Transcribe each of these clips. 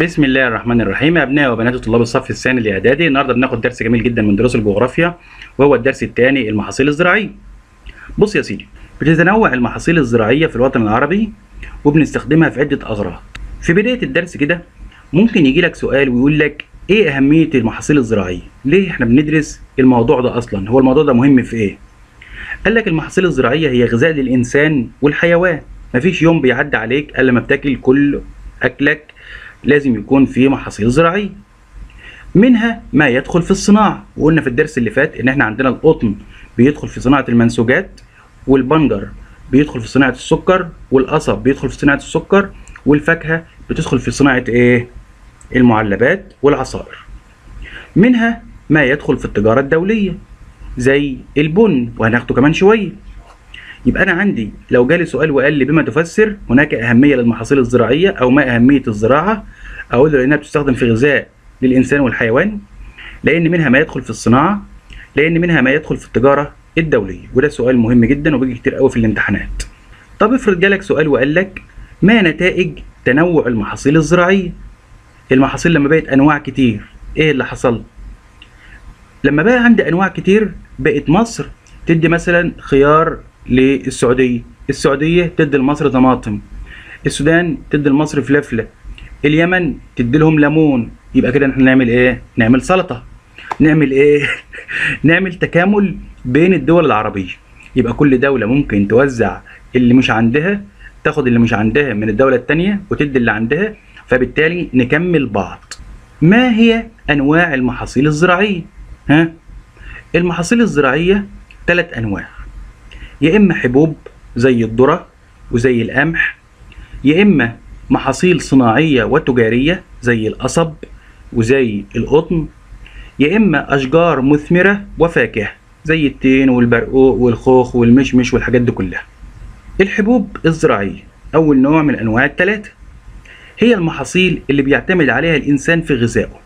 بسم الله الرحمن الرحيم. أبناء وبنات طلاب الصف الثاني الإعدادي، النهارده بناخد درس جميل جدا من دروس الجغرافيا، وهو الدرس الثاني المحاصيل الزراعية. بص يا سيدي، بتتنوع المحاصيل الزراعية في الوطن العربي وبنستخدمها في عدة أغراض. في بداية الدرس كده ممكن يجي لك سؤال ويقول لك إيه أهمية المحاصيل الزراعية؟ ليه إحنا بندرس الموضوع ده أصلا؟ هو الموضوع ده مهم في إيه؟ قال لك المحاصيل الزراعية هي غذاء للإنسان والحيوان. مفيش يوم بيعدي عليك إلا ما بتاكل، كل أكلك لازم يكون فيه محاصيل زراعية. منها ما يدخل في الصناعة، وقلنا في الدرس اللي فات إن إحنا عندنا القطن بيدخل في صناعة المنسوجات، والبنجر بيدخل في صناعة السكر، والقصب بيدخل في صناعة السكر، والفاكهة بتدخل في صناعة إيه؟ المعلبات والعصائر. منها ما يدخل في التجارة الدولية زي البن، وهناخده كمان شوية. يبقى أنا عندي لو جالي سؤال وقال لي بما تفسر هناك أهمية للمحاصيل الزراعية أو ما أهمية الزراعة، أقول له لأنها بتستخدم في غذاء للإنسان والحيوان، لأن منها ما يدخل في الصناعة، لأن منها ما يدخل في التجارة الدولية. وده سؤال مهم جدا وبيجي كتير قوي في الامتحانات. طب افرض جالك سؤال وقال لك ما نتائج تنوع المحاصيل الزراعية؟ المحاصيل لما بقت أنواع كتير إيه اللي حصل؟ لما بقى عندي أنواع كتير بقت مصر تدي مثلا خيار للسعودية، السعودية تدي لمصر طماطم، السودان تدي لمصر فلفلة، اليمن تدي لهم ليمون. يبقى كده احنا نعمل ايه؟ نعمل سلطة، نعمل ايه؟ نعمل تكامل بين الدول العربية. يبقى كل دولة ممكن توزع اللي مش عندها، تاخد اللي مش عندها من الدولة التانية وتدي اللي عندها، فبالتالي نكمل بعض. ما هي أنواع المحاصيل الزراعية؟ ها؟ المحاصيل الزراعية 3 أنواع، يا إما حبوب زي الذرة وزي القمح، يا إما محاصيل صناعية وتجارية زي القصب وزي القطن، يا إما أشجار مثمرة وفاكهة زي التين والبرقوق والخوخ والمشمش والحاجات دي كلها. الحبوب الزراعية أول نوع من أنواع ال3، هي المحاصيل اللي بيعتمد عليها الإنسان في غذائه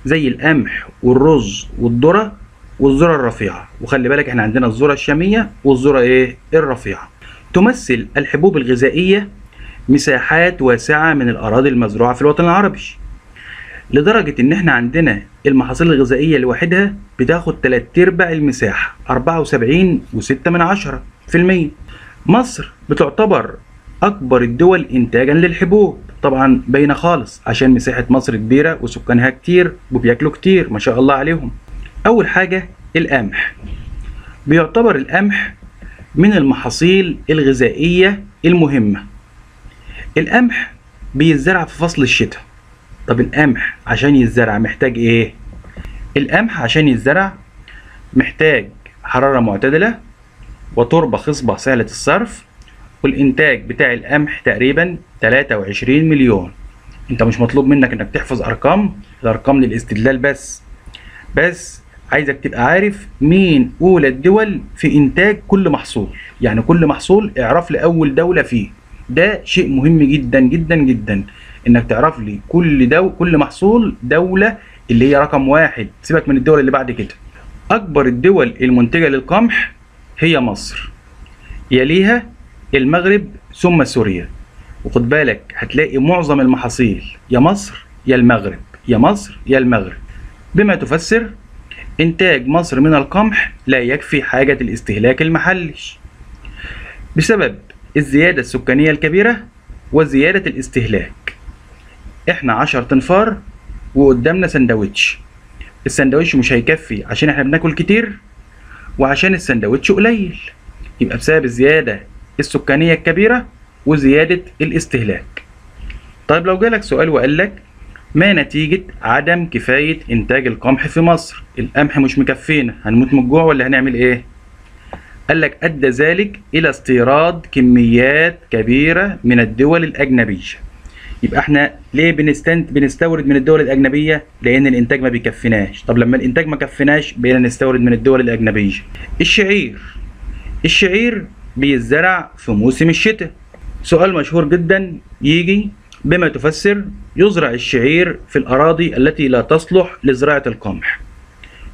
زي القمح والرز والذرة والذرة الرفيعة. وخلي بالك احنا عندنا الذرة الشامية والذرة ايه؟ الرفيعة. تمثل الحبوب الغذائية مساحات واسعة من الأراضي المزروعة في الوطن العربي، لدرجة ان احنا عندنا المحاصيل الغذائية لوحدها بتاخد 3/4 المساحة، 74.6%. مصر بتعتبر أكبر الدول إنتاجا للحبوب، طبعا باينة خالص عشان مساحة مصر كبيرة وسكانها كتير وبياكلوا كتير ما شاء الله عليهم. أول حاجة القمح. بيعتبر القمح من المحاصيل الغذائية المهمة. القمح بيتزرع في فصل الشتاء. طب القمح عشان يتزرع محتاج ايه؟ القمح عشان يتزرع محتاج حرارة معتدلة وتربة خصبة سهلة الصرف، والإنتاج بتاع القمح تقريبا 23 مليون. انت مش مطلوب منك انك تحفظ ارقام، الارقام للاستدلال بس عايزك تبقى عارف مين اولى الدول في انتاج كل محصول. يعني كل محصول اعرف لي اول دولة فيه. ده شيء مهم جدا جدا جدا انك تعرف لي كل محصول دولة اللي هي رقم 1، سيبك من الدول اللي بعد كده. اكبر الدول المنتجة للقمح هي مصر، يليها المغرب ثم سوريا. وخد بالك هتلاقي معظم المحاصيل يا مصر يا المغرب، يا مصر يا المغرب. بما تفسر إنتاج مصر من القمح لا يكفي حاجة الاستهلاك المحلي بسبب الزيادة السكانية الكبيرة وزيادة الاستهلاك. احنا 10 تنفار وقدامنا سندوتش، السندوتش مش هيكفي عشان احنا بناكل كتير وعشان السندوتش قليل. يبقى بسبب الزيادة السكانية الكبيرة وزيادة الاستهلاك. طيب لو جالك سؤال وقال لك ما نتيجة عدم كفاية إنتاج القمح في مصر؟ القمح مش مكفينا، هنموت من الجوع ولا هنعمل إيه؟ قال لك أدى ذلك إلى استيراد كميات كبيرة من الدول الأجنبية. يبقى إحنا ليه بنستورد من الدول الأجنبية؟ لأن الإنتاج ما بيكفيناش. طب لما الإنتاج ما كفيناش بقينا نستورد من الدول الأجنبية. الشعير بيزرع في موسم الشتاء. سؤال مشهور جدا يجي بما تفسر يزرع الشعير في الأراضي التي لا تصلح لزراعة القمح.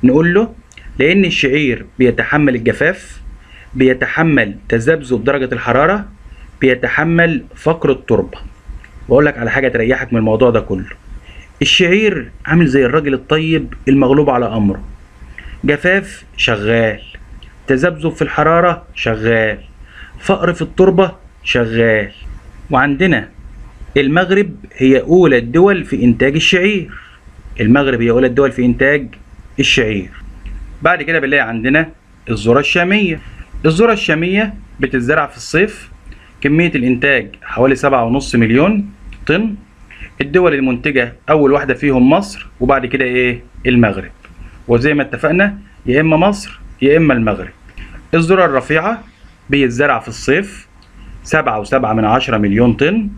نقول له لأن الشعير بيتحمل الجفاف، بيتحمل تذبذب درجة الحرارة، بيتحمل فقر التربة. واقول لك على حاجة تريحك من الموضوع ده كله. الشعير عامل زي الراجل الطيب المغلوب على أمره، جفاف شغال، تذبذب في الحرارة شغال، فقر في التربة شغال. وعندنا المغرب هي أولى الدول في إنتاج الشعير، المغرب هي أولى الدول في إنتاج الشعير. بعد كده بنلاقي عندنا الذرة الشامية. الذرة الشامية بتتزرع في الصيف، كمية الإنتاج حوالي 7.5 مليون طن. الدول المنتجة أول واحدة فيهم مصر، وبعد كده إيه؟ المغرب. وزي ما اتفقنا يا إما مصر يا إما المغرب. الذرة الرفيعة بيتزرع في الصيف، 7.7 مليون طن.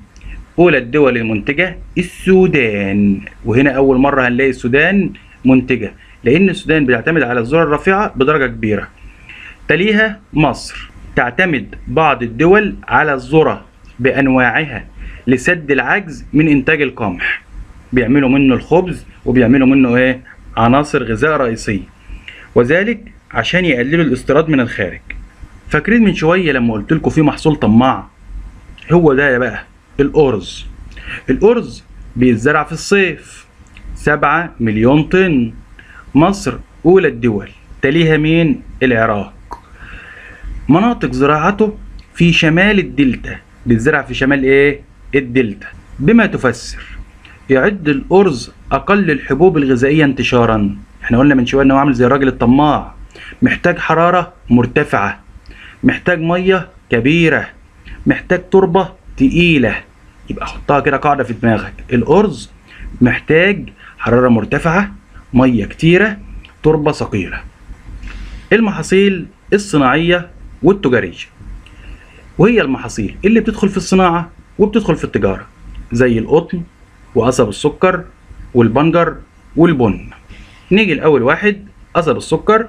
أولى الدول المنتجة السودان، وهنا أول مرة هنلاقي السودان منتجة، لأن السودان بيعتمد على الذرة الرفيعة بدرجة كبيرة. تليها مصر. تعتمد بعض الدول على الذرة بأنواعها لسد العجز من إنتاج القمح، بيعملوا منه الخبز وبيعملوا منه إيه؟ عناصر غذاء رئيسية، وذلك عشان يقللوا الاستيراد من الخارج. فاكرين من شوية لما قلت لكم في محصول طماع؟ هو ده يا بقى الأرز. الأرز بيتزرع في الصيف، 7 مليون طن. مصر أولى الدول، تليها مين؟ العراق. مناطق زراعته في شمال الدلتا، بيتزرع في شمال ايه؟ الدلتا. بما تفسر يعد الأرز أقل الحبوب الغذائية انتشارا. احنا قلنا من شوية انه عامل زي الراجل الطماع، محتاج حرارة مرتفعة، محتاج مية كبيرة، محتاج تربة تقيلة. يبقى حطها كده قاعدة في دماغك، الأرز محتاج حرارة مرتفعة، مية كتيرة، تربة ثقيلة. المحاصيل الصناعية والتجارية، وهي المحاصيل اللي بتدخل في الصناعة وبتدخل في التجارة، زي القطن وقصب السكر والبنجر والبن. نيجي لأول واحد، قصب السكر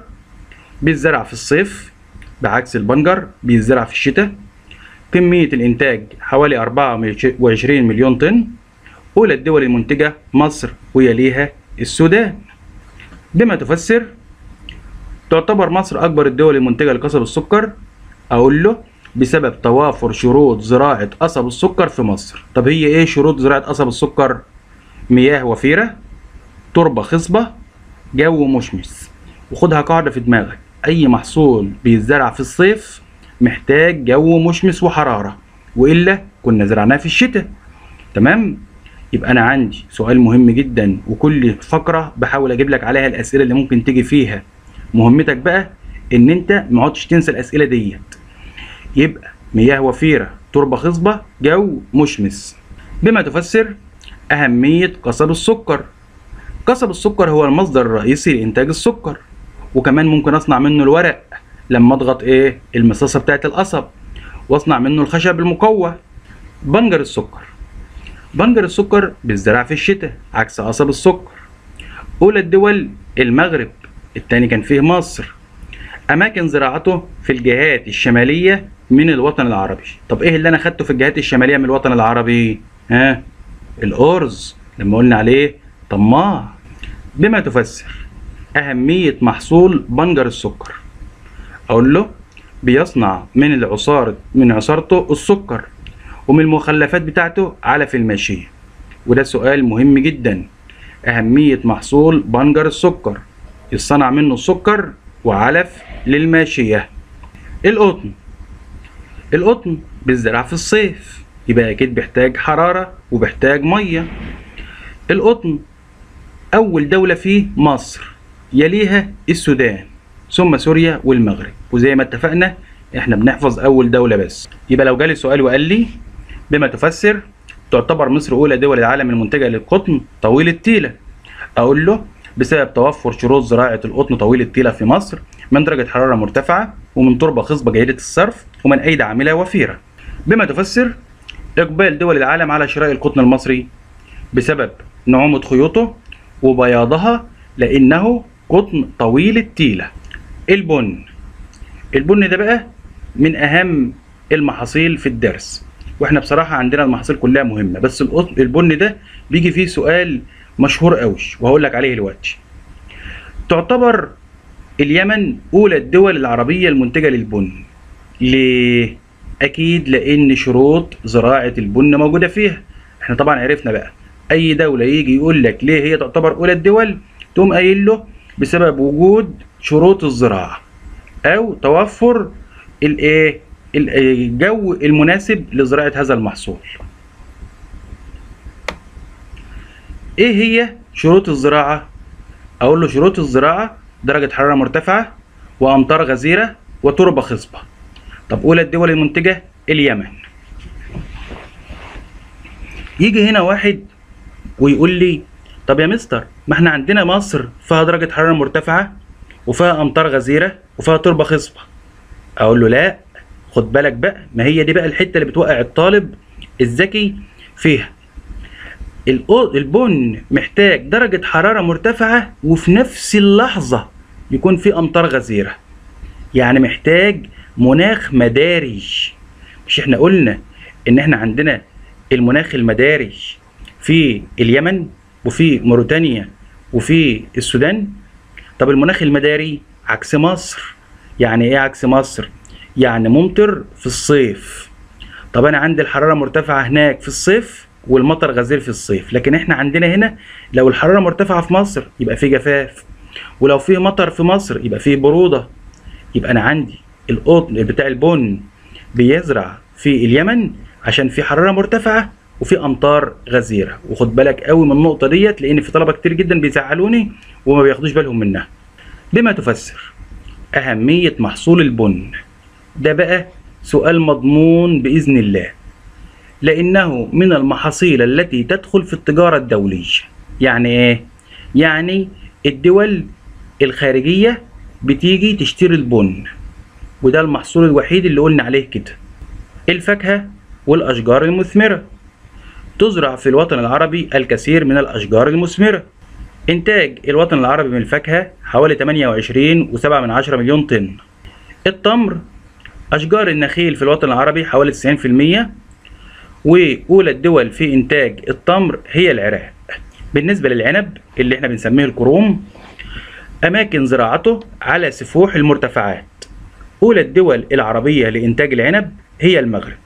بيتزرع في الصيف بعكس البنجر بيتزرع في الشتاء. كمية الإنتاج حوالي 24 مليون طن. أولى الدول المنتجة مصر ويليها السودان. بما تفسر تعتبر مصر أكبر الدول المنتجة لقصب السكر؟ أقول له بسبب توافر شروط زراعة قصب السكر في مصر. طب هي إيه شروط زراعة قصب السكر؟ مياه وفيرة، تربة خصبة، جو مشمس. وخدها قاعدة في دماغك، أي محصول بيتزرع في الصيف محتاج جو مشمس وحرارة، وإلا كنا زرعناه في الشتاء. تمام؟ يبقى أنا عندي سؤال مهم جدا، وكل فقرة بحاول أجيب لك عليها الأسئلة اللي ممكن تيجي فيها. مهمتك بقى إن أنت ما عدتش تنسى الأسئلة ديت. يبقى مياه وفيرة، تربة خصبة، جو مشمس. بما تفسر أهمية قصب السكر. قصب السكر هو المصدر الرئيسي لإنتاج السكر، وكمان ممكن أصنع منه الورق لما أضغط إيه المصاصة بتاعت القصب، وأصنع منه الخشب المقوى. بنجر السكر، بنجر السكر بيتزرع في الشتاء عكس قصب السكر. أولى الدول المغرب، التاني كان فيه مصر. أماكن زراعته في الجهات الشمالية من الوطن العربي. طب إيه اللي أنا خدته في الجهات الشمالية من الوطن العربي؟ ها؟ الأرز لما قلنا عليه طماع. بما تفسر أهمية محصول بنجر السكر. أقول له بيصنع من العصارة، من عصارته السكر، ومن المخلفات بتاعته علف الماشية. وده سؤال مهم جدا، أهمية محصول بنجر السكر، يصنع منه السكر وعلف للماشية. القطن، القطن بيتزرع في الصيف، يبقى أكيد بيحتاج حرارة وبيحتاج مية. القطن أول دولة فيه مصر، يليها السودان، ثم سوريا والمغرب. وزي ما اتفقنا احنا بنحفظ أول دولة بس. يبقى لو جالي سؤال وقال لي بما تفسر تعتبر مصر أولى دول العالم المنتجة للقطن طويل التيلة، أقول له بسبب توفر شروط زراعة القطن طويل التيلة في مصر من درجة حرارة مرتفعة، ومن تربة خصبة جيدة الصرف، ومن أيدي عاملة وفيرة. بما تفسر إقبال دول العالم على شراء القطن المصري بسبب نعومة خيوطه وبياضها، لأنه قطن طويل التيلة. البن، البن ده بقى من أهم المحاصيل في الدرس، واحنا بصراحة عندنا المحاصيل كلها مهمة، بس البن ده بيجي فيه سؤال مشهور قوي وهقول لك عليه دلوقتي. تعتبر اليمن أولى الدول العربية المنتجة للبن. ليه؟ أكيد لأن شروط زراعة البن موجودة فيها. احنا طبعا عرفنا بقى اي دولة يجي يقول لك ليه هي تعتبر اولى الدول، تقوم قايل له بسبب وجود شروط الزراعة او توفر الايه الجو المناسب لزراعة هذا المحصول. ايه هي شروط الزراعة؟ اقول له شروط الزراعة درجة حرارة مرتفعة وامطار غزيرة وتربة خصبة. طب اولى الدول المنتجة اليمن. يجي هنا واحد ويقول لي طب يا مستر ما احنا عندنا مصر فيها درجة حرارة مرتفعة وفيها امطار غزيرة وفيها تربة خصبة. اقول له لا، خد بالك بقى، ما هي دي بقى الحتة اللي بتوقع الطالب الذكي فيها. البن محتاج درجة حرارة مرتفعة وفي نفس اللحظة يكون في أمطار غزيرة، يعني محتاج مناخ مداري. مش احنا قلنا ان احنا عندنا المناخ المداري في اليمن وفي موريتانيا وفي السودان؟ طب المناخ المداري عكس مصر. يعني ايه عكس مصر؟ يعني ممطر في الصيف. طب انا عندي الحرارة مرتفعة هناك في الصيف والمطر غزير في الصيف، لكن احنا عندنا هنا لو الحرارة مرتفعة في مصر يبقى في جفاف، ولو في مطر في مصر يبقى في برودة. يبقى انا عندي القطن بتاع البن بيزرع في اليمن عشان في حرارة مرتفعة وفي امطار غزيرة. وخد بالك قوي من النقطة ديت، لان في طلبة كتير جدا بيزعلوني وما بياخدوش بالهم منها. بما تفسر أهمية محصول البن؟ ده بقى سؤال مضمون بإذن الله، لأنه من المحاصيل التي تدخل في التجارة الدولية. يعني إيه؟ يعني الدول الخارجية بتيجي تشتري البن، وده المحصول الوحيد اللي قلنا عليه كده. الفاكهة والأشجار المثمرة، تزرع في الوطن العربي الكثير من الأشجار المثمرة. إنتاج الوطن العربي من الفاكهة حوالي 28.7 مليون طن. التمر، أشجار النخيل في الوطن العربي حوالي 90%، وأولى الدول في إنتاج التمر هي العراق. بالنسبة للعنب اللي احنا بنسميه الكروم، أماكن زراعته على سفوح المرتفعات. أولى الدول العربية لإنتاج العنب هي المغرب.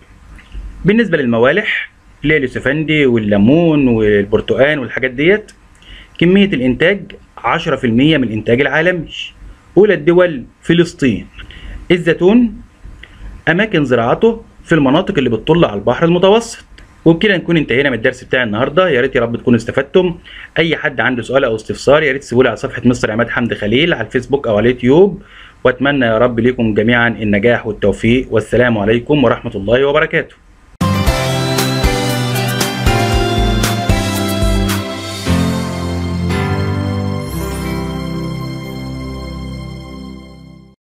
بالنسبة للموالح اللي هي اليوسفندي والليمون والبرتقال والحاجات ديت، كمية الإنتاج 10% من الإنتاج العالمي. أولى الدول فلسطين. الزيتون، أماكن زراعته في المناطق اللي بتطل على البحر المتوسط. وبكده نكون انتهينا من الدرس بتاع النهارده. يا ريت يا رب تكونوا استفدتم. اي حد عنده سؤال او استفسار يا ريت تسيبوه لي على صفحة مستر عماد حمدي خليل على الفيسبوك او على اليوتيوب. واتمنى يا رب ليكم جميعا النجاح والتوفيق، والسلام عليكم ورحمة الله وبركاته.